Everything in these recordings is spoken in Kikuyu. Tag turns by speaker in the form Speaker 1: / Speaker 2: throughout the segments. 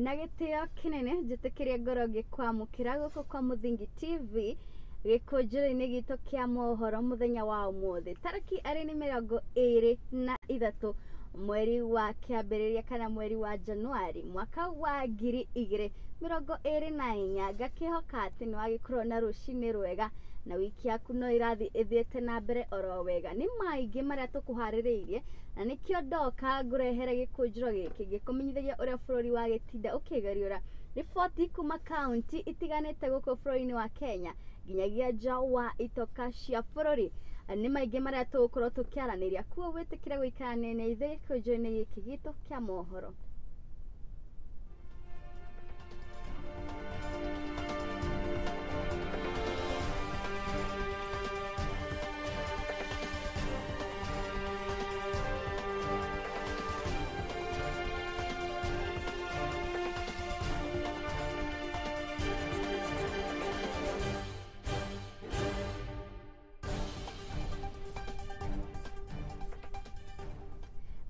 Speaker 1: Na gĩtĩo kĩnene njĩtĩkĩrie ngorwo ngĩkwamũkĩra gũkũ kwa Mũthingi TV gĩkũnjĩro-inĩ gitũ kĩa mohoro mũthenya wa ũmũthĩ tarĩki arĩ nĩ 23 mweri wa kĩambĩrĩria kana mweri wa Januari mwaka wa 2024. Ngakĩhoka atĩ nĩ wagĩkorwo na rũcinĩ rwega na wiki yaku no ĩrathiĩ ĩthiĩte na mbere oro wega. Nĩ maingĩ marĩa tũkũharĩrĩirie na nĩkĩo ndoka ngũrehere gĩkũnjĩro gĩkĩ gĩkũmenyithagia ũrĩa bũrũri wa gĩtinda ũkĩgariũra riboti kuma kaunti itiganĩte gũkũ bũrũri-inĩ wa Kenya nginyagia nja wa itoka cia bũrũri. Nĩ maingĩ marĩa tũgũkorwo tũkĩaranĩria, kuo wĩtĩkĩre gũikarania na ithuĩ gĩkũnjĩro-inĩ gĩkĩ gitũ kĩa mohoro.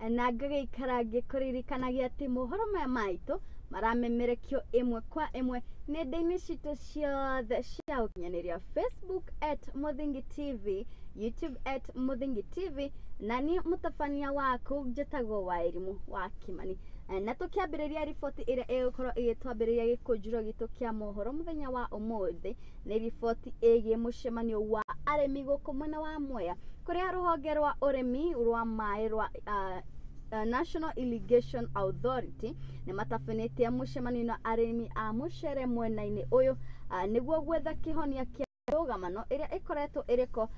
Speaker 1: Na ngagĩikara ngĩkũririkanagia atĩ mohoro maya maitũ maramemerekio ĩmwe kwa ĩmwe nenda-inĩ citũ ciothe cia ũkinyanĩria, Facebook at Mũthingi TV, YouTube at Mũthingi TV, na niĩ mũtabania waku njĩtagwo Wairimu wa Kimani. Na tũkĩambĩrĩria riboti ĩrĩa ĩgũkorwo ĩgĩtwambĩrĩria gĩkũnjĩro gitũ kĩa mohoro mũthenya wa ũmũthĩ nĩ riboti ĩgiĩ mũcemanio wa arĩmi gũkũ mwena wa Mwea, kũrĩa rũhonge rwa ũrĩmi rwa maĩ rwa National Irrigation Authority nĩ matabanĩtie mũcemanio na arĩmi a mũcere mwena-inĩ ũyũ nĩguo gwetha kĩhonia kĩa ndũgamano ĩrĩa ĩkoretwo ĩrĩko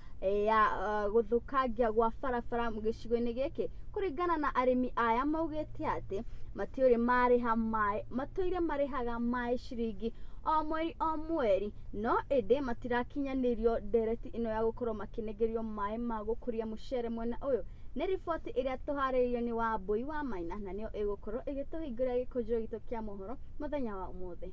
Speaker 1: ya gũthũkangia gwa barabara gĩcigo-inĩ gĩkĩ. Kũringana na arĩmi aya maugĩte atĩ matiũrĩ marĩha maĩ, matũire marĩhaga maĩ ciringi o mweri o mweri, no ĩndĩ matirakinyanĩrio ndereti ĩno ya gũkorwo makĩnengerio maĩ ma gũkũria mũcere mwena ũyũ. Nĩ riboti ĩrĩa tũharĩrĩirio nĩ Wambui wa Maina na nĩyo ĩgũkorwo ĩgĩtũhingũrĩra gĩkũnjĩro gitũ kĩa mohoro mũthenya wa ũmũthĩ.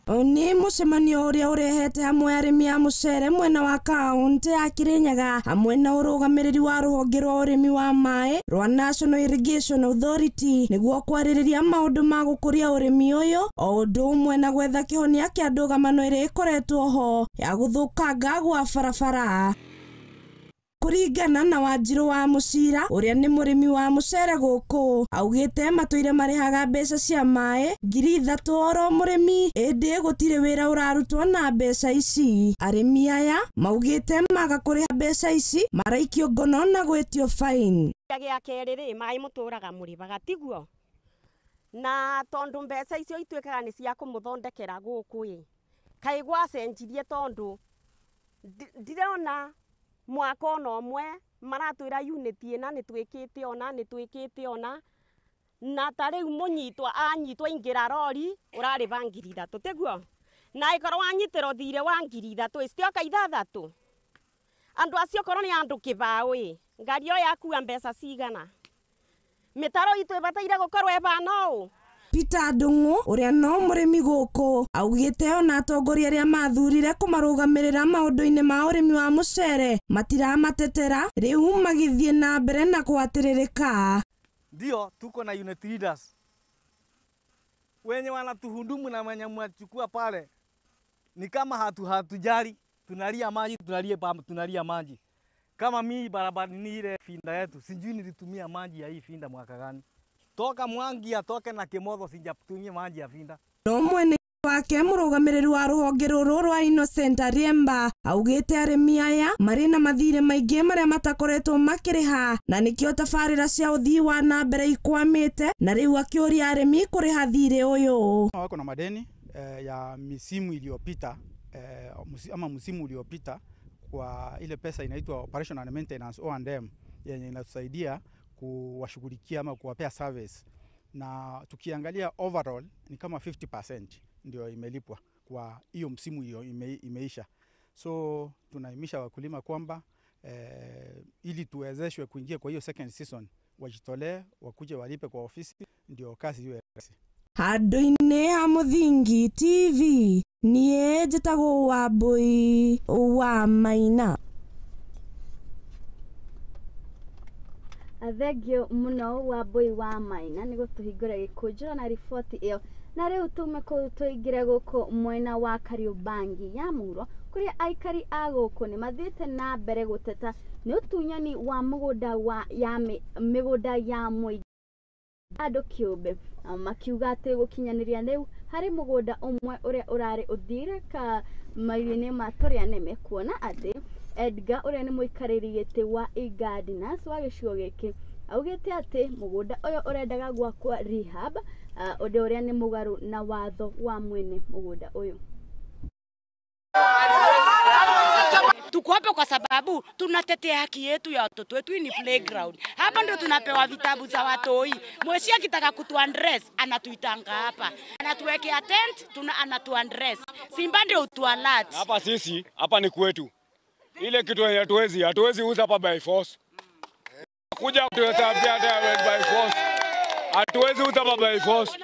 Speaker 2: Nĩ mũcemanio ũrĩa ũrehete hamwe arĩmi a mũcere mwena wa kaũntĩ ya Kirinyaga hamwe na ũrũgamĩrĩri wa rũhonge rwa ũrĩmi wa maĩ rwa National Irrigation Authority nĩguo kwarĩrĩria maũndũ ma gũkũria ũrĩmi ũyũ o ũndũ ũmwe na gwetha kĩhonia kĩa ndũgamano ĩrĩa ĩkoretwo ho ya gũthũkanga gwa barabara. Kũringana na Wanjirũ wa Mũcira ũrĩa nĩ mũrĩmi wa mũcere gũkũ, augĩte matũire marĩhaga mbeca cia maĩ 3,000 oro mũrĩmi, ĩndĩ gũtirĩ wĩra ũrarutwo na mbeca ici. Arĩmi aya maugĩte maga kũrĩha mbeca ici maraikio ngono na gwĩtio fine.
Speaker 3: Gĩa kerĩ rĩ, maĩ mũtũraga mũrĩbaga tiguo, na tondũ mbeca icio ituĩkaga nĩ cia kũmũthondekera gũkũ ĩ, kaĩ gwacenjirie tondũ ndirona mwaka ona ũmwe maratwĩra unit ĩna nĩ twĩkĩte ona nĩ twĩkĩte ona, na ta rĩu mũnyitwa anyitwa ingĩra rori ũrarĩba 3,000 tiguo, na ĩkorwo wanyitĩrwo thirĩ wa 3,000 citioka 6 andũ acio korwo nĩ andũ kĩbaũ ĩ, ngari ĩyo yakua mbeca cigana, mĩtaro itũ ĩbataire gũkorwo ĩbana ũũ.
Speaker 2: Peter Ndung'u ũrĩa no mũrĩmi gũkũ augĩte ona atongoria arĩa mathurire kũmarũgamĩrĩra maũndũ-inĩ ma ũrĩmi wa mũcere matiramatetera rĩu magĩthiĩ na mbere na kũhatĩrĩrĩka.
Speaker 4: Ndio tuko na unit leaders wenye wanatuhudumu na wenye mwachukua pale ni kama hatujali, tunalia maji, tunalia maji. Kama mimi barabara ni ile finda yetu, sijui nilitumia maji ya hii finda mwaka gani. Toka Mwangi atoke na Kimotho sijatumia maji ya finda.
Speaker 2: No mwene wake mũrũgamĩrĩri wa rũhonge rũrũ rwa Innocent Ariemba augĩte arĩmi aya marĩ na mathirĩ maingĩ marĩa matakoretwo makĩrĩha na nĩkĩo tabarĩra cia ũthii wa na mbere ikwamĩte, na rĩu akĩũria arĩmi kũrĩha thirĩ ũyũ.
Speaker 5: Wako na madeni ya misimu iliyopita ama msimu uliopita kwa ile pesa inaitwa operation and maintenance O&M yenye inatusaidia kuwashughulikia ama kuwapea service, na tukiangalia overall ni kama 50% ndio imelipwa kwa hiyo msimu hiyo imeisha. So tunaimisha wakulima kwamba ili tuwezeshwe kuingia kwa hiyo second season wajitolee wakuje walipe kwa ofisi ndio kazi iwe rahisi.
Speaker 2: Handũ-inĩ ha Mũthingi TV niĩ njĩtagwo Wambui wa Maina.
Speaker 1: Thengio muno wa Mbui wa Maina nĩ gũtũhingũra gĩkũnjĩro na riboti ĩyo. Na rĩu tume kũu tũingĩre gũkũ mwena wa Kariobangi ya mũhuro, kũrĩa aikari a gũkũ nĩ mathiĩte na mbere gũteta nĩ ũtunyani wa mũgũnda wa ya mĩgũnda ya mũingĩ andũ kĩũmbe, makiuga atĩ gũkinyanĩria rĩu harĩ mũgũnda ũmwe ũrĩa ũrarĩ ũthire ka mairio-inĩ ma tũrĩa nĩme, kuona atĩ Edgar ũrĩa nĩ mũikarĩri gĩtĩ wa e-gardeners wa gĩcigo gĩkĩ augĩte atĩ mũgũnda ũyũ ũrendaga gwakwo rehab, ũndũ ũrĩa nĩ mũgarũ na watho wa mwene mũgũnda ũyũ.
Speaker 6: Tuko hapa kwa sababu tunatetea haki yetu ya watoto wetu. Hii ni playground. Hapa ndio tunapewa vitabu za watoi. Mweshi akitaka kutuandress anatuitanga hapa. Anatuwekea tent, anatuandress. Simba ndio utualert.
Speaker 7: Hapa sisi, hapa ni kwetu. Ile kitu yenye hatuwezi uza hapa by force. Kuja kutuambia by force. Hatuwezi uza hapa by force.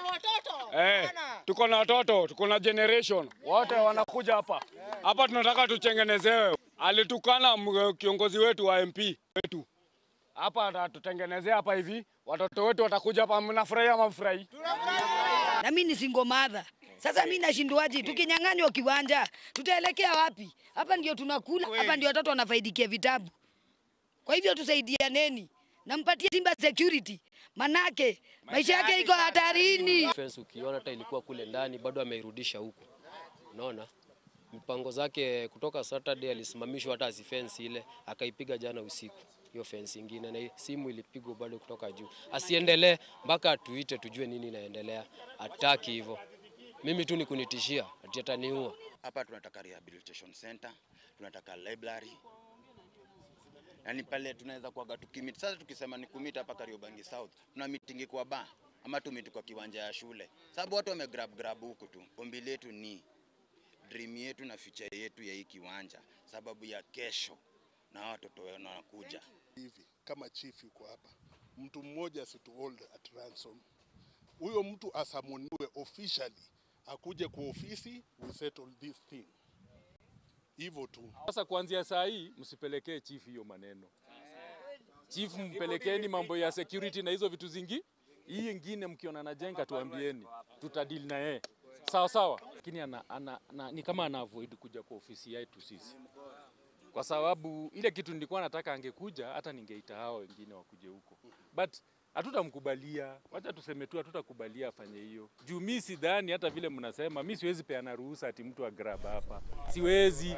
Speaker 7: Tuko na watoto, tuko na generation. Wote wanakuja hapa. Hapa tunataka tutengenezewe. Alitukana kiongozi wetu wa MP wetu. Hapa atatutengenezea hapa hivi, watoto wetu watakuja hapa. Mnafurahia ama mfurahi?
Speaker 8: Na mimi ni single mother. Sasa mimi nashindwaje? Tukinyang'anywa kiwanja, tutaelekea wapi? Hapa ndio tunakula, hapa ndio watoto wanafaidikia vitabu. Kwa hivyo tusaidianeni. Nampatie Simba security. Manake maisha yake iko hatarini.
Speaker 9: Fence ukiona hata ilikuwa kule ndani bado ameirudisha huko. Unaona? Mipango zake kutoka Saturday alisimamishwa hata si fence ile, akaipiga jana usiku. Hiyo fence nyingine na simu ilipigwa bado kutoka juu. Asiendelee mpaka tuite tujue nini inaendelea. Hataki hivyo. Mimi tu ni kunitishia, ati ataniua.
Speaker 10: Hapa tunataka rehabilitation center, tunataka library. Yani pale tunaweza kuaga tukimit. Sasa tukisema ni kumit hapa Kariobangi South, tuna meeting kwa bar ama tumit kwa kiwanja ya shule. Sababu watu wame grab huku tu. Ombi letu ni dream yetu na future yetu ya hii kiwanja, sababu ya kesho na watoto wanakuja.
Speaker 11: Hivi kama chief yuko hapa, mtu mmoja asitu hold at ransom. Huyo mtu asamoniwe officially, akuje kwa ofisi, we settle this thing. Hivyo tu.
Speaker 12: Sasa kuanzia saa hii msipelekee chief hiyo maneno. Chief mpelekeni mambo ya security na hizo vitu zingi. Hii nyingine mkiona najenga tuambieni, tutadili na yeye. Sawa sawa. Lakini ni kama ana avoid kuja kwa ofisi yetu sisi. Kwa sababu ile kitu nilikuwa nataka angekuja, hata ningeita hao wengine wakuje huko. But hatutamkubalia. Wacha tuseme tu hatutakubalia afanye hiyo. Juu mimi sidhani hata vile mnasema, mimi siwezi peana ruhusa ati mtu agrab hapa. Siwezi.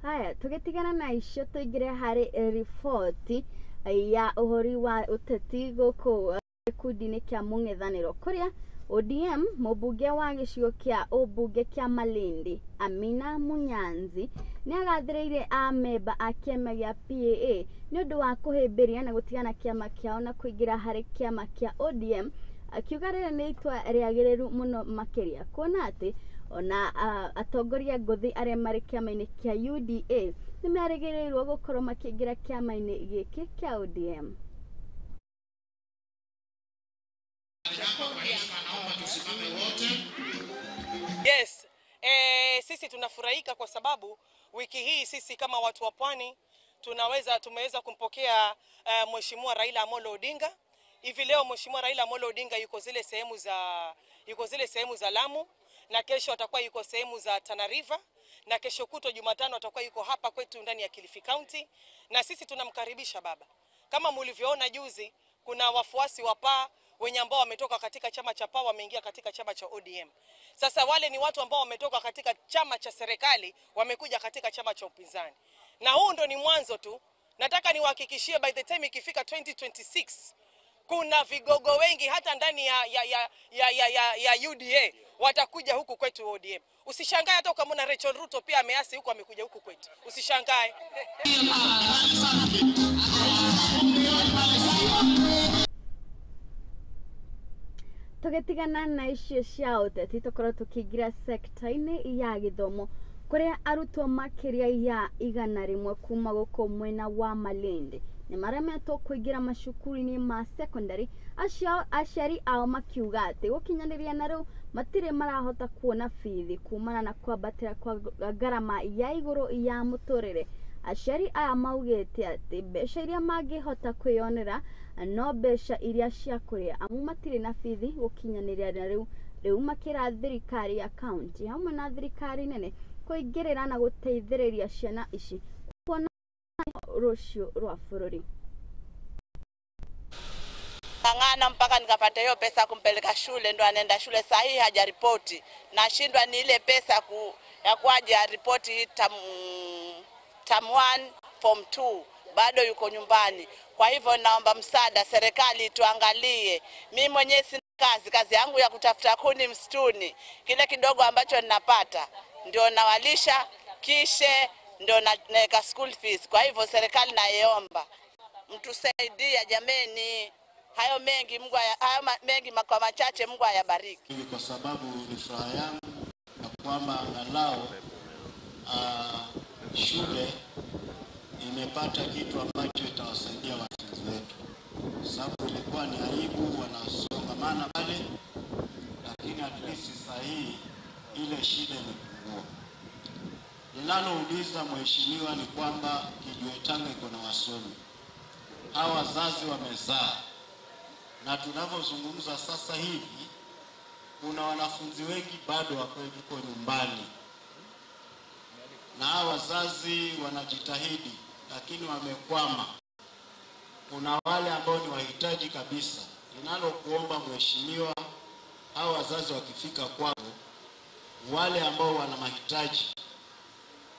Speaker 1: Haya, tugetigana na icio tuingire hari riboti ya uhori wa uteti guku gikundi-inĩ kĩa mũng'ethanĩro kũrĩa ODM mũmbunge wa gĩcigo kĩa ũmbunge kĩa Malindi Amina Munyanzi nĩ agathĩrĩirie amemba a kĩama gĩa PAA nĩ ũndũ wa kũhĩmbĩria na gũtigana kĩama kĩao na kũingĩra harĩ kĩama kĩa ODM, akiuga rĩrĩ nĩ itua rĩagĩrĩru mũno makĩria kuona atĩ ona atongoria ngũthi arĩa marĩ kĩama-inĩ kĩa UDA nĩ merĩgĩrĩirwo gũkorwo makĩingĩra kĩama-inĩ gĩkĩ kĩa ODM.
Speaker 13: Yes, sisi tunafurahika kwa sababu wiki hii sisi kama watu wa Pwani tumeweza kumpokea Mheshimiwa Raila Amolo Odinga. Hivi leo Mheshimiwa Raila Amolo Odinga yuko zile sehemu za Lamu, na kesho atakuwa yuko sehemu za Tana River, na kesho kutwa Jumatano atakuwa yuko hapa kwetu ndani ya Kilifi County, na sisi tunamkaribisha baba. Kama mlivyoona juzi kuna wafuasi wa PAA wenye ambao wametoka katika chama cha PAA wameingia katika chama cha ODM. Sasa wale ni watu ambao wametoka katika chama cha serikali wamekuja katika chama cha upinzani. Na huu ndo ni mwanzo tu. Nataka niwahakikishie by the time ikifika 2026 kuna vigogo wengi hata ndani ya UDA watakuja huku kwetu ODM. Usishangae hata ukamwona Rachel Ruto pia ameasi huku amekuja huku kwetu. Usishangae.
Speaker 1: Tugetigana na icio cia ũteti tũkorwo tũkĩingĩra sekta-inĩ ya gĩthomo kũrĩa arutwo makĩria ya 100 kuma gũkũ mwena wa Malindi nĩ maremetwo kũingĩra macukuru-inĩ ma secondary, aciari ao makiuga atĩ gũkinyanĩria na rĩu matirĩ marahota kuona bithi kumana na kwambatĩra kwa ngarama ya igũrũ ya mũtũrĩre. Aciari aya maugĩte atĩ mbeca iria mangĩhota kwĩyonera no mbeca iria cia kũrĩa amu matirĩ na bithi gũkinyanĩria na rĩu makĩra thirikari ya kaunti hamwe na thirikari nene kũingĩrĩra na gũteithĩrĩria ciana ici kuona rũciũ rwa bũrũri.
Speaker 14: Ng'ang'ana mpaka nikapata hiyo pesa kumpeleka shule, ndo anaenda shule saa hii hajaripoti. Nashindwa ni ile pesa ya kuaje ripoti term 1 form 2 bado yuko nyumbani. Kwa hivyo naomba msaada, serikali tuangalie. Mimi mwenyewe sina kazi, kazi yangu ya kutafuta kuni msituni. Kile kidogo ambacho ninapata ndio nawalisha, kisha ndio naweka school fees. Kwa hivyo serikali naiomba mtusaidie jameni. Hayo mengi Mungu, hayo mengi kwa machache Mungu ayabariki.
Speaker 15: Kwa sababu ni furaha yangu na kwamba angalau shule imepata kitu ambacho itawasaidia wanafunzi wetu. Sababu ilikuwa ni aibu wanasongamana pale, lakini at least sasa hii ile shida imepungua. Ninalouliza mheshimiwa ni kwamba Kijiwetanga iko na wasomi. Hawa wazazi wamezaa. Na tunavyozungumza sasa hivi kuna wanafunzi wengi bado wako nyumbani. Na hawa wazazi wanajitahidi lakini wamekwama. Kuna wale ambao ni wahitaji kabisa. Ninalokuomba mheshimiwa, hawa wazazi wakifika kwao, wale ambao wana mahitaji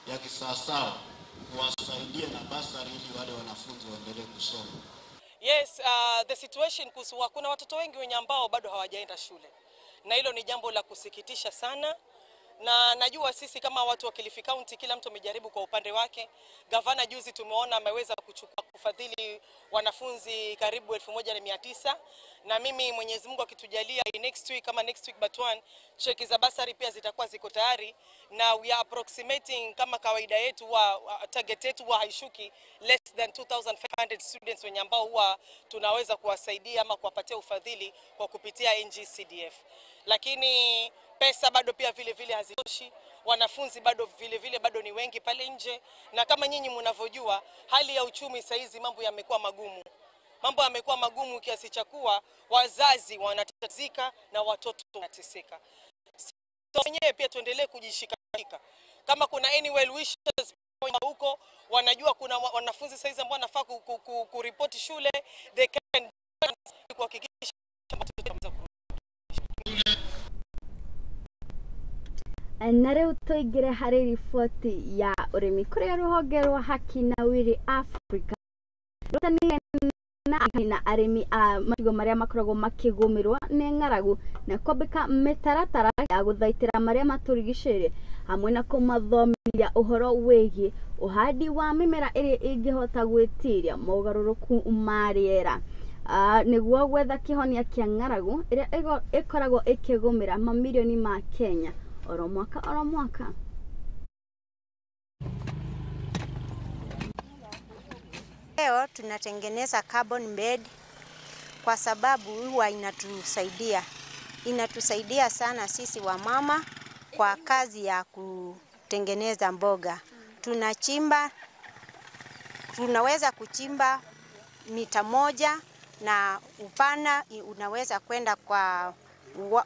Speaker 15: ya kisawasawa wasaidie na basari ili wale wanafunzi waendelee kusoma.
Speaker 13: Yes, the situation kuhusu kuna watoto wengi wenye ambao bado hawajaenda shule. Na hilo ni jambo la kusikitisha sana. Na najua sisi kama watu wa Kilifi County kila mtu amejaribu kwa upande wake. Gavana juzi tumeona ameweza kuchukua kufadhili wanafunzi karibu 1900, na mimi Mwenyezi Mungu akitujalia next week kama next week but one cheki za basari pia zitakuwa ziko tayari, na we are approximating kama kawaida yetu wa target yetu wa haishuki less than 2500 students wenye ambao huwa tunaweza kuwasaidia ama kuwapatia ufadhili kwa kupitia NGCDF. Lakini pesa bado pia vile vile hazitoshi, wanafunzi bado vile vile bado ni wengi pale nje, na kama nyinyi mnavyojua hali ya uchumi saizi mambo yamekuwa magumu. Mambo yamekuwa magumu kiasi cha kuwa wazazi wanatatizika na watoto wanateseka. So wenyewe pia tuendelee kujishika. Kama kuna any well wishers huko wanajua kuna wanafunzi saizi ambao wanafaa kuripoti shule, they can kuhakikisha watoto.
Speaker 1: Na rĩu tũingĩre harĩ riboti ya ũrĩmi kũrĩa rũhonge rwa Haki na Wiri Africa na arĩmi a macigo marĩa makoragwo makĩgũmĩrwo nĩ ng'aragu na kwambĩka mĩtaratara ya gũthaitĩra marĩa matũrigicĩirie hamwe na kũmathomithia ũhoro wĩgiĩ ũhandi wa mĩmera ĩrĩa ĩngĩhota gwĩtiria mogarũrũku ma rĩera nĩguo gwetha kĩhonia kĩa ng'aragu ĩrĩa ĩkoragwo ĩkĩgũmĩra mamirioni ma Kenya oro mwaka oro mwaka.
Speaker 16: Leo tunatengeneza carbon bed kwa sababu huwa inatusaidia. Inatusaidia sana sisi wamama kwa kazi ya kutengeneza mboga. Tunachimba, tunaweza kuchimba mita 1 na upana unaweza kwenda kwa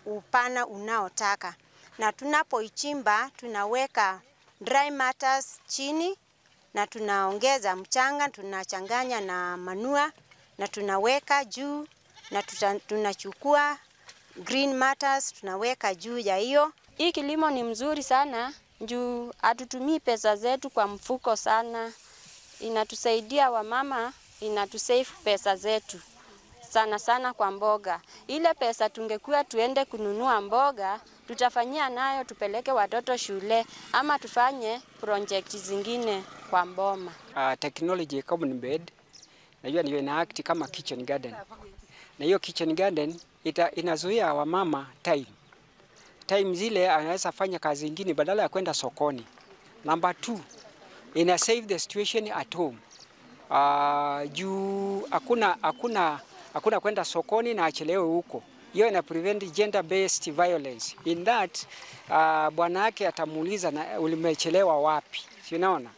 Speaker 16: upana unaotaka. Na tunapoichimba tunaweka dry matters chini na tunaongeza mchanga, tunachanganya na manua na tunaweka juu, na tunachukua green matters tunaweka juu ya hiyo.
Speaker 17: Hii kilimo ni mzuri sana juu hatutumii pesa zetu kwa mfuko sana. Inatusaidia wamama, inatusave pesa zetu sana sana kwa mboga. Ile pesa tungekuwa tuende kununua mboga, tutafanyia nayo tupeleke watoto shule ama tufanye project zingine kwa mboma.
Speaker 18: Technology carbon bed najua niyo ina act kama kitchen garden. Na hiyo kitchen garden inazuia wamama time. Time zile anaweza fanya kazi nyingine badala ya kwenda sokoni. Number 2, ina save the situation at home. Juu hakuna kwenda sokoni na achelewe huko. Hiyo ina prevent gender based violence. In that bwana yake atamuuliza na ulimechelewa wapi. Si unaona?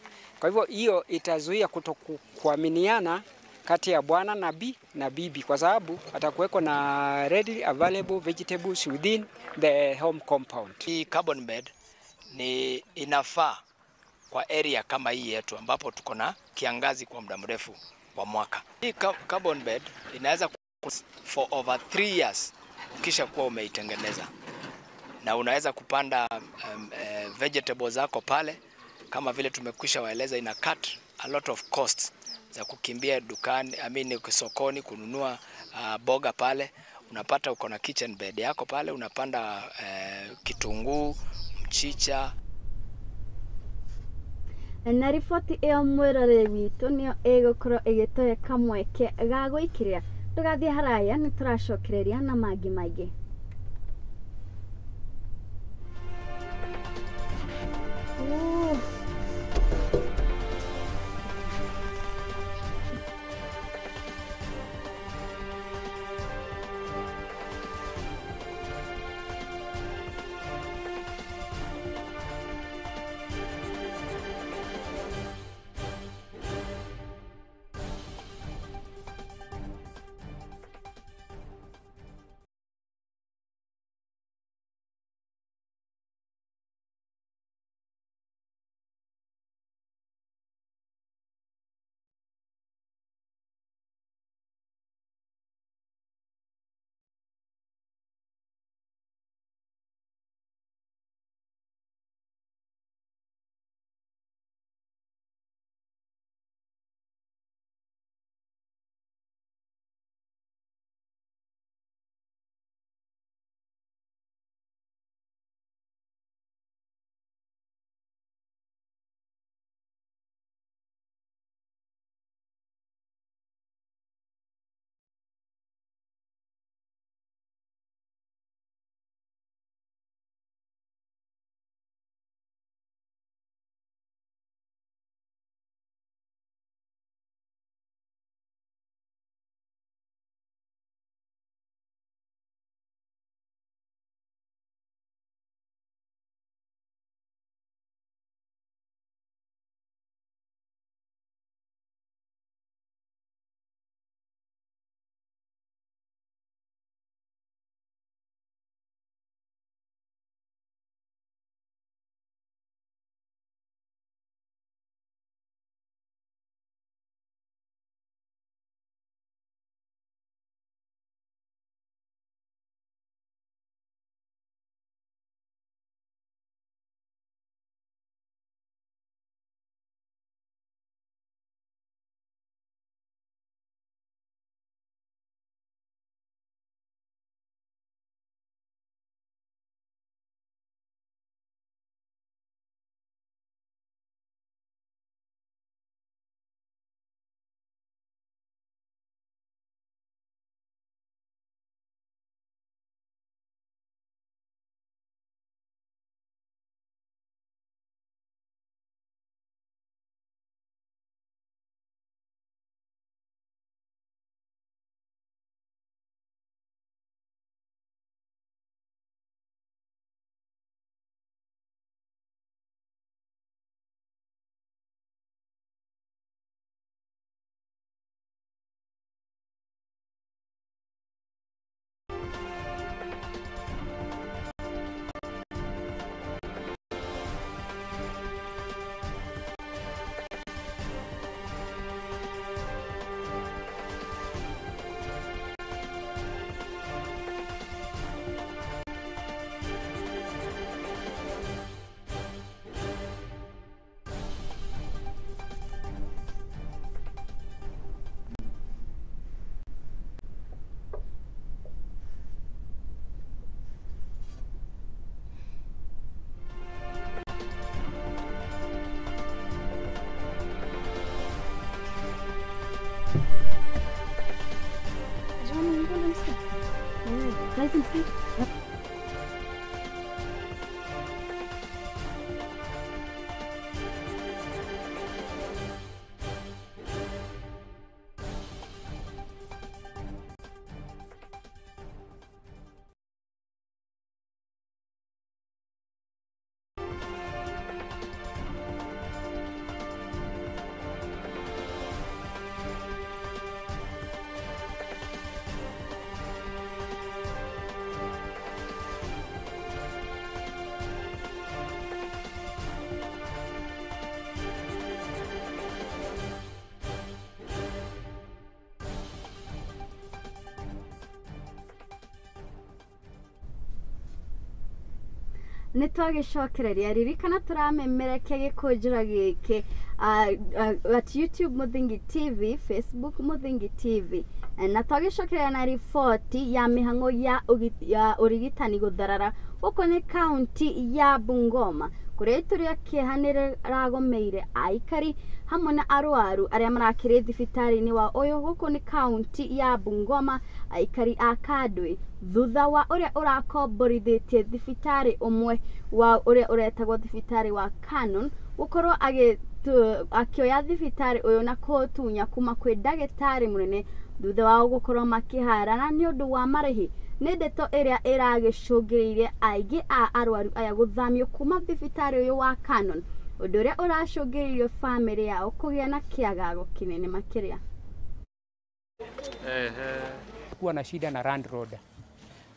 Speaker 18: Kwa hivyo hiyo itazuia kutokuaminiana kati ya bwana na na bibi, kwa sababu atakuweko na readily available vegetables within the home compound.
Speaker 19: Hii carbon bed ni inafaa kwa area kama hii yetu ambapo tuko na kiangazi kwa muda mrefu wa mwaka. Hii carbon bed inaweza for over 3 years ukisha kuwa umeitengeneza, na unaweza kupanda vegetables zako pale, kama vile tumekwisha waeleza, ina cut a lot of costs za kukimbia dukani, I mean sokoni kununua boga pale. Unapata uko na kitchen bed yako pale, unapanda kitunguu, mchicha.
Speaker 1: Na riboti ĩyo mwĩroreri witũ nĩyo ĩgũkorwo ĩgĩtũhe kamweke ga gũikĩrĩra. Ndũgathiĩ haraya, nĩ tũracokereria na mangĩ maingĩ. Nĩ twagĩcokereria ririkana tũramemerekia gĩkũnjĩro gĩkĩ at YouTube Muthingi TV, Facebook Muthingi TV, na twagĩcokereria na riboti ya mĩhang'o ya ũrigitani gũtharara gũkũ nĩ kaunti ya Bungoma kũrĩa itu rĩa kĩeha nĩ rĩragomeire aikari hamwe na arwaru arĩa marakĩrĩ thibitarĩ-inĩ wa ũyũ gũkũ nĩ kaunti ya Bungoma aikari a Kandui thutha wa ũrĩa ũrakomborithĩtie thibitarĩ ũmwe wa ũrĩa ũretagwo thibitarĩ wa Canon gũkorwo akĩoya thibitarĩ ũyũ na kũũtunya kuma kwĩ ndagĩtarĩ mũnene thutha wao gũkorwo makĩharana nĩ ũndũ wa marĩhi. Nĩ ndeto ĩrĩa ĩragĩcũngĩrĩirie aingĩ a arwaru aya gũthamio kuma thibitarĩ ũyũ wa Canon, ũndũ ũrĩa ũracũngĩrĩirie bamĩrĩ yao kũgĩa na kĩagago kĩnene makĩria.
Speaker 20: Kuwa na shida na landlord.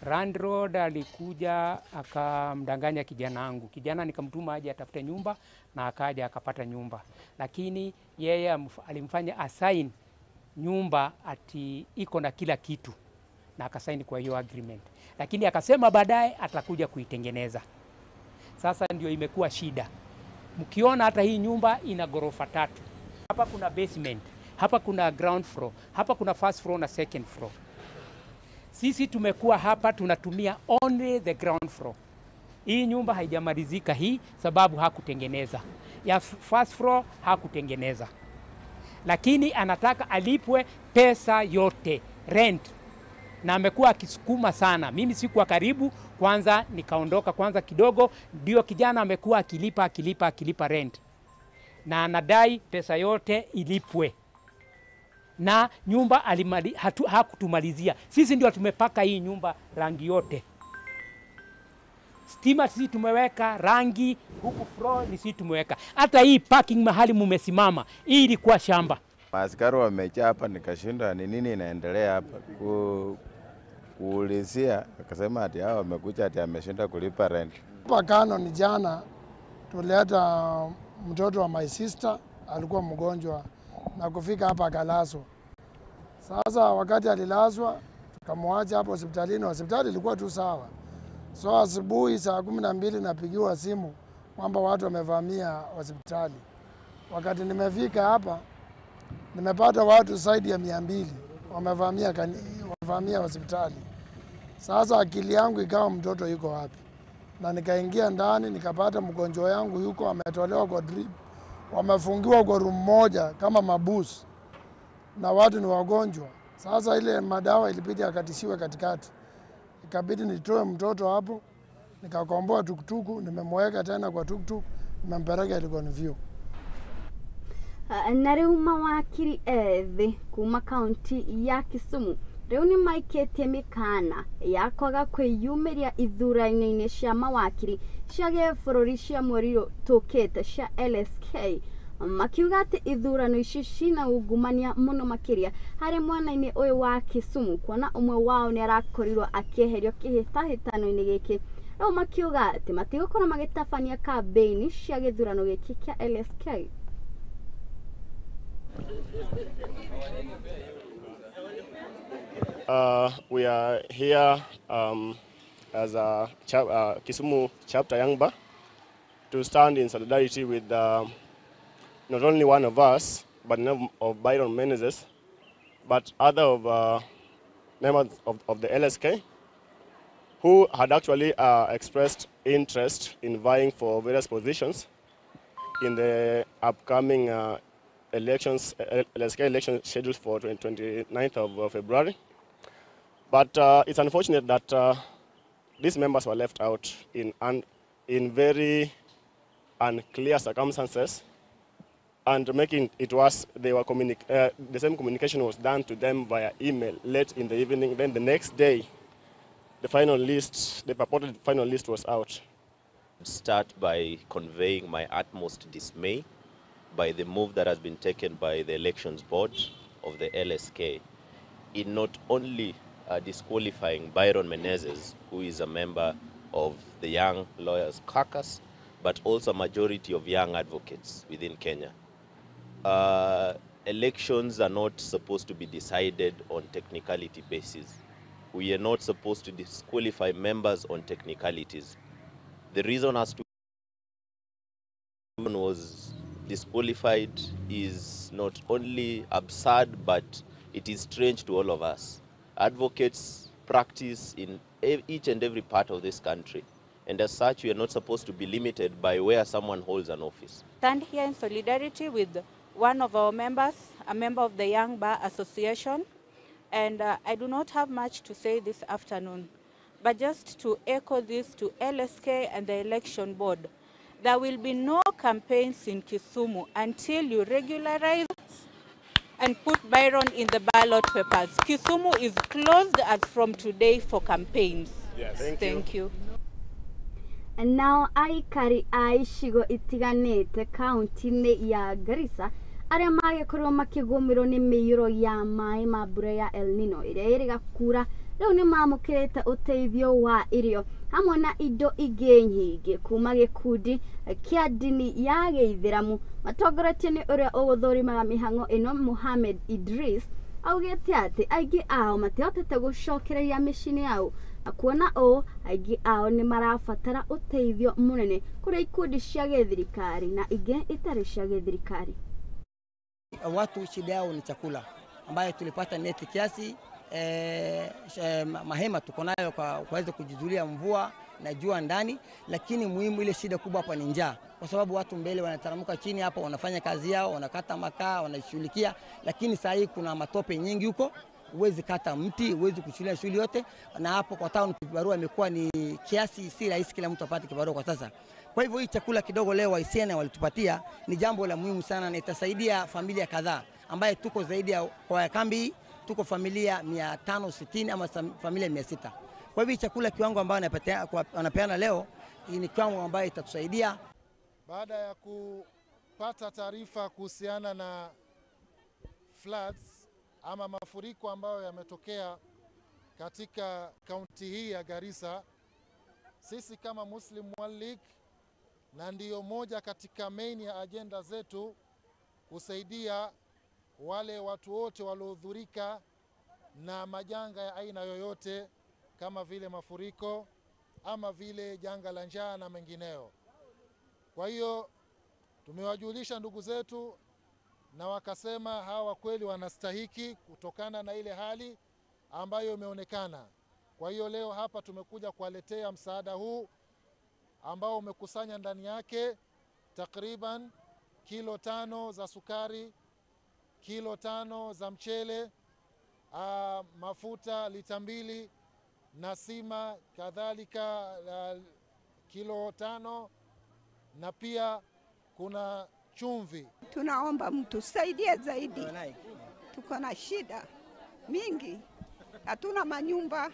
Speaker 20: Landlord alikuja akamdanganya kijana wangu. Kijana nikamtuma aje atafute nyumba na akaja akapata nyumba. Lakini yeye alimfanya assign nyumba ati iko na kila kitu na akasaini kwa hiyo agreement. Lakini akasema baadaye atakuja kuitengeneza. Sasa ndio imekuwa shida. Mkiona hata hii nyumba ina ghorofa 3. Hapa kuna basement, hapa kuna ground floor, hapa kuna first floor na second floor. Sisi tumekuwa hapa tunatumia only the ground floor. Hii nyumba haijamalizika hii sababu hakutengeneza. Ya first floor hakutengeneza. Lakini anataka alipwe pesa yote, rent. Na amekuwa akisukuma sana. Mimi sikuwa karibu, kwanza nikaondoka kwanza kidogo, ndio kijana amekuwa akilipa rent. Na anadai pesa yote ilipwe. Na nyumba hakutumalizia. Sisi ndio tumepaka hii nyumba rangi yote. Stima sisi tumeweka, rangi huku floor ni sisi tumeweka. Hata hii parking mahali mumesimama, hii ilikuwa shamba.
Speaker 21: Maaskari wamejaa hapa, nikashindwa ni nini inaendelea hapa. Kuulizia akasema ati hao wamekuja ati ameshinda kulipa rent.
Speaker 22: Hapa Canon jana tulileta mtoto wa my sister alikuwa mgonjwa na kufika hapa akalazwa. Sasa wakati alilazwa tukamwacha hapo hospitalini, hospitali ilikuwa tu sawa. So asubuhi saa 12 napigiwa simu kwamba watu wamevamia hospitali. Wakati nimefika hapa nimepata watu zaidi ya 200 wamevamia hospitali. Sasa akili yangu ikawa mtoto yuko wapi? Na nikaingia ndani nikapata mgonjwa yangu yuko ametolewa kwa drip. Wamefungiwa kwa room moja kama mabusu na watu ni wagonjwa. Sasa ile madawa ilibidi akatishiwe katikati. Ikabidi nitoe mtoto hapo, nikakomboa tuktuku, nimemweka tena kwa tuktuk, nimempeleka Elgon View.
Speaker 1: Na rĩu mawakiri ethĩ kuma kaunti ya Kisumu rĩu nĩ maikĩtie mĩkana ya kwaga kwĩyumĩria ithurano-inĩ cia mawakiri cia gĩbũrũri cia mweri tũkĩte cia LSK, makiuga atĩ ithurano ici cina ungumania mũno makĩria harĩ mwena-inĩ ũyũ wa Kisumu, kuona ũmwe wao nĩ arakorirwo akĩeherio kĩhĩtahĩtano-inĩ gĩkĩ. Rĩu makiuga atĩ matigũkorwo magĩtabania kambĩini cia gĩthurano gĩkĩ kĩa LSK.
Speaker 23: We are here as a Kisumu chapter Young Bar to stand in solidarity with not only one of us, but of Byron Menezes, but other of members of the LSK who had actually expressed interest in vying for various positions in the upcoming elections, LSK election scheduled for 29th of February. But it's unfortunate that these members were left out in very unclear circumstances, and making it worse, they were the same communication was done to them via email late in the evening. Then the next day, the final list, the purported final list was out.
Speaker 24: Start by conveying my utmost dismay by the move that has been taken by the elections board of the LSK in not only disqualifying Byron Menezes, who is a member of the Young Lawyers Caucus, but also a majority of young advocates within Kenya. Elections are not supposed to be decided on technicality basis. We are not supposed to disqualify members on technicalities. The reason as to was disqualified is not only absurd, but it is strange to all of us. Advocates practice in each and every part of this country, and as such, we are not supposed to be limited by where someone holds an office.
Speaker 2: Stand here in solidarity with one of our members, a member of the Young Bar Association, and I do not have much to say this afternoon, but just to echo this to LSK and the election board. There will be no campaigns in Kisumu until you regularize and put Byron in the ballot papers. Kisumu is closed as from today for campaigns.
Speaker 23: Yes.
Speaker 2: Thank you.
Speaker 1: And now aikari a icigo itiganĩte kaunti-inĩ ya Garissa arĩa magĩkorirwo makĩgũmĩrwo nĩ mĩiyũro ya maĩ ma mbura ya El Nino ĩrĩa ĩrĩga kura rĩu nĩ mamũkĩrĩte ũteithio wa irio hamwe na indo ingĩ nyingĩ kuma gĩkundi kĩa ndini ya gĩithĩramu matongoretio nĩ ũrĩa ũgũthũrimaga mĩhang'o ĩno Mohammed Idris augĩte atĩ aingĩ ao matihotete gũcokereria mĩciĩ-inĩ yao na kuona ũũ aingĩ ao nĩ marabatara ũteithio mũnene kũrĩ ikundi cia gĩthirikari na ingĩ itarĩ cia gĩthirikari.
Speaker 3: Watu shida yao ni chakula ambayo tulipata neti kiasi, mahema tuko nayo kwa kuweza kujizulia mvua na jua ndani, lakini muhimu ile shida kubwa hapa ni njaa, kwa sababu watu mbele wanataramuka chini hapa, wanafanya kazi yao, wanakata makaa, wanashughulikia, lakini saa hii kuna matope nyingi huko, huwezi kata mti, huwezi kuchulia shughuli yote, na hapo kwa town kibarua imekuwa ni kiasi, si rahisi kila mtu apate kibarua kwa sasa. Kwa hivyo hii chakula kidogo leo waisiana walitupatia ni jambo la muhimu sana, na itasaidia familia kadhaa ambaye tuko zaidi ya kwa kambi tuko familia 560 ama familia 600. Kwa hivyo chakula kiwango ambayo wanapeana leo ni kiwango ambayo itatusaidia.
Speaker 4: Baada ya kupata taarifa kuhusiana na floods ama mafuriko ambayo yametokea katika kaunti hii ya Garissa, sisi kama Muslim World League, na ndiyo moja katika main ya agenda zetu kusaidia wale watu wote waliohudhurika na majanga ya aina yoyote kama vile mafuriko ama vile janga la njaa na mengineo. Kwa hiyo tumewajulisha ndugu zetu na wakasema hawa kweli wanastahiki kutokana na ile hali ambayo imeonekana. Kwa hiyo leo hapa tumekuja kuwaletea msaada huu ambao umekusanya ndani yake takriban kilo 5 za sukari, kilo 5 za mchele, mafuta lita 2 na sima kadhalika kilo 5, na pia kuna chumvi.
Speaker 5: Tunaomba mtusaidie zaidi. Tuko na shida mingi, hatuna manyumba,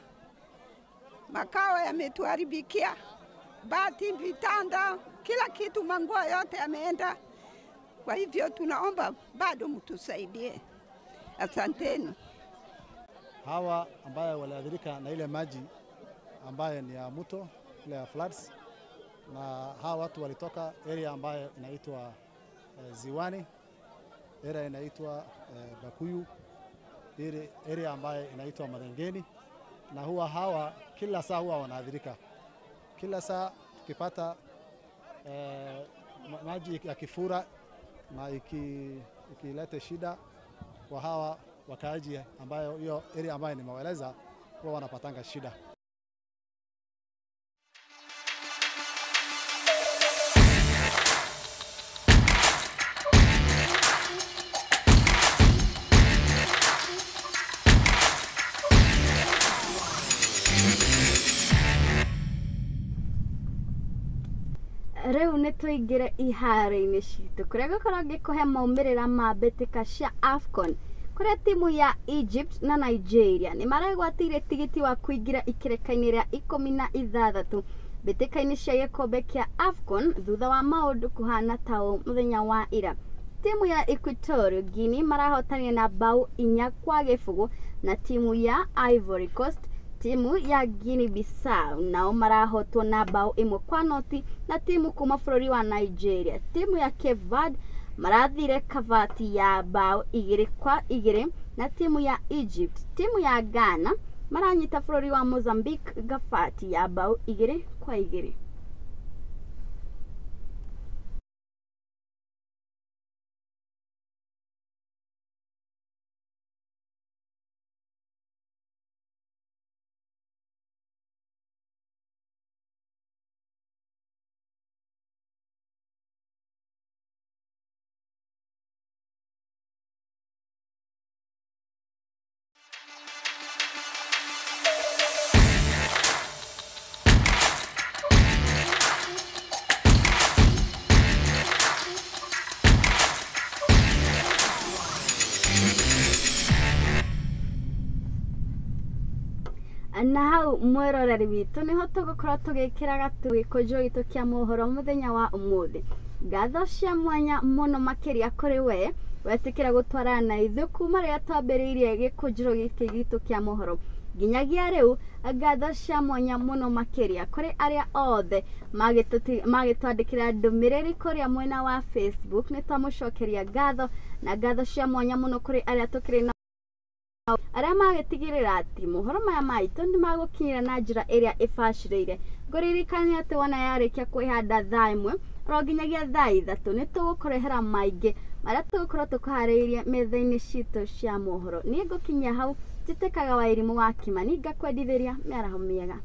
Speaker 5: makao yametuharibikia, bati, vitanda, kila kitu, manguo yote yameenda. Kwa hivyo tunaomba bado mtusaidie. Asanteni.
Speaker 25: Hawa ambayo waliathirika na ile maji ambayo ni ya mto, ile ya floods, na hawa watu walitoka area ambayo inaitwa Ziwani, area inaitwa Bakuyu, area ambayo inaitwa Madengeni, na huwa hawa kila saa huwa wanaathirika. Kila saa tukipata maji ya kifura na ikilete shida kwa hawa wakaaji ambayo hiyo area ambayo nimewaeleza huwa wanapatanga shida.
Speaker 1: Rĩu nĩ tũingĩre iharo-inĩ citũ kũrĩa ngũkorwo ngĩkũhe maumĩrĩra ma mbĩtĩka cia AFCON kũrĩa timu ya Egypt na Nigeria nĩ maregwatĩire tigiti wa kũingĩra ikĩrĩka-inĩ rĩa 16 mbĩtĩka-inĩ cia gĩkombe kĩa AFCON thutha wa maũndũ kũhana ta ũũ mũthenya wa ira. Timu ya Equatorial Guinea marahotanire na bao 4-0 na timu ya Ivory Coast. Timu ya Guinea Bissau nao marahotwo na bao 1-0 na timu kuma bũrũri wa Nigeria. Timu ya Cape Verde marathire kabati ya bao 2-2 na timu ya Egypt. Timu ya Ghana maranyita bũrũri wa Mozambique gabati ya bao 2-2. Na hau, mwĩroreri witũ, nĩho tũgũkorwo tũgĩkĩra gatũ gĩkũnjo gitũ kĩa mohoro mũthenya wa ũmũthĩ. Ngatho cia mwanya mũno makĩria kũrĩ we wetĩkĩra gũtwarana na ithuĩ kuma rĩrĩa twambĩrĩirie gĩkũnjĩro gĩkĩ gitũ kĩa mohoro nginyagia rĩu. Ngatho cia mwanya mũno makĩria kũrĩ arĩa othe magĩtwandĩkĩra ndũmĩrĩri kũrĩa mwena wa Facebook, nĩ twamũcokeria ngatho. Na ngatho cia mwanya mũno kũrĩ arĩa tũkĩrĩ na arĩa magĩtigĩrĩra atĩ mohoro maya maitũ nĩ magũkinyĩra na njĩra ĩrĩa ĩbacĩrĩire. Ngũririkania atĩ wona yarĩkia kwĩhanda thaa 1 oro nginyagia thaa 3, nĩ tũgũkũrehera maingĩ marĩa tũgũkorwo tũkũharĩirie metha-inĩ citũ cia mohoro. Niĩ ngũkinyia hau, njĩtĩkaga wa irimũ wa Kimani, ngakwendithĩria mĩaraho mĩega.